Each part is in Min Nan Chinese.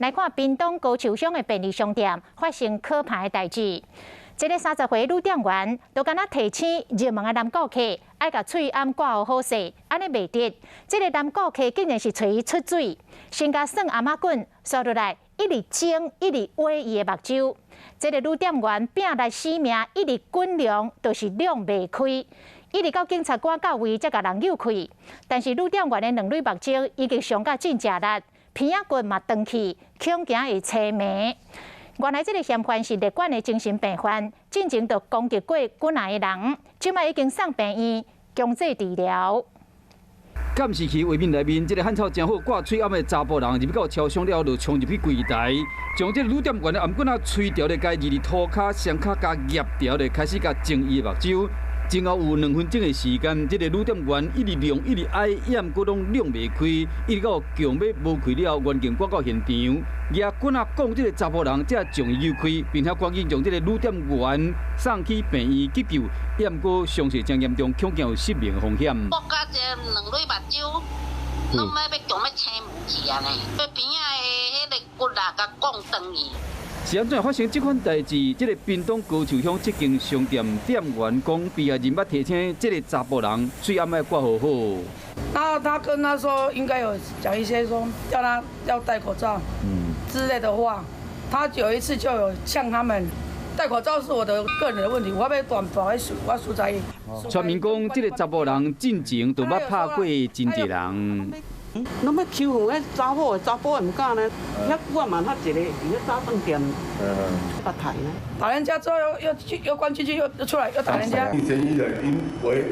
來看屏東高樹鄉的便利商店發生可怕的代誌。這个30歲女店員就敢若提醒入門的男顧客愛共喙罨掛予好勢，按呢袂得。這个男顧客竟然是揣伊出嘴，先共耍頷仔棍，紲落來一直睜一直挖伊的目睭。這个女店員拚力死命，一直滾量，就是量袂開。一直到警察趕到位，才共人救開。但是女店員的兩蕊目睭已經傷甲真正力，鼻仔骨嘛斷去，恐驚會青盲。原來這个嫌犯是列管的精神病患，進前就攻擊過幾若个人，這擺已經送病院強制治療。監視器畫面內面，這个漢草誠好掛喙罨的查埔人入去到超商了後，就衝入去櫃台，將這个女店員的頷棍仔吹掉咧，共蹑佇塗跤雙跤共夾牢咧，開始共睜伊的目睭。前後有2分鐘的時間，這个女店員一直量，一直愛，毋過攏量袂開，一直到強欲無開了，員警趕到現場，舉棍仔摃這个查埔人，才將伊救開，並且趕緊將這个女店員送去病院急救，毋過傷勢真嚴重，恐驚有失明風險。剝甲這兩蕊目睭，攏欲強欲青盲去按呢，欲邊仔的彼个骨啊，共摃斷去。是按怎發生這款代誌？這个屏東高樹鄉這間商店店員講，被害人捌提醒這个查埔人喙罨愛掛予好。那他跟他說，應該有講一些說，叫他要戴口罩，之類的話。他有一次就有嗆他們，戴口罩是我的個人的問題，我欲斷保我輸在。傳聞講，這个查埔人進前就捌拍過真濟人。攏欲欺負彼查某的，查埔的毋敢呢。遐久啊嘛，遐一个佇咧早飯店，別台呢。打人家之後又又去又關進去，又又出來又打人家。嫌疑人應為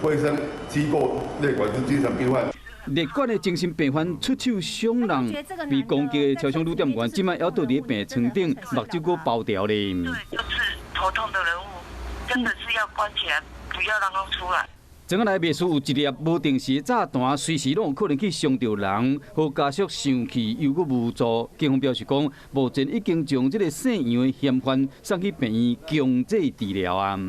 衛生機構列管之精神病患。列管的精神病患出手傷人，被攻擊的超商女店員，這擺猶倒佇病床頂，目睭閣包牢咧。對，就是頭痛的人物，真的是要關起來，不要讓他出來。怎來袂輸有一粒無定時的炸彈，隨時攏有可能去傷著人，予家屬生氣又閣無助。警方表示講，目前已經將這个姓楊的嫌犯送去病院強制治療啊。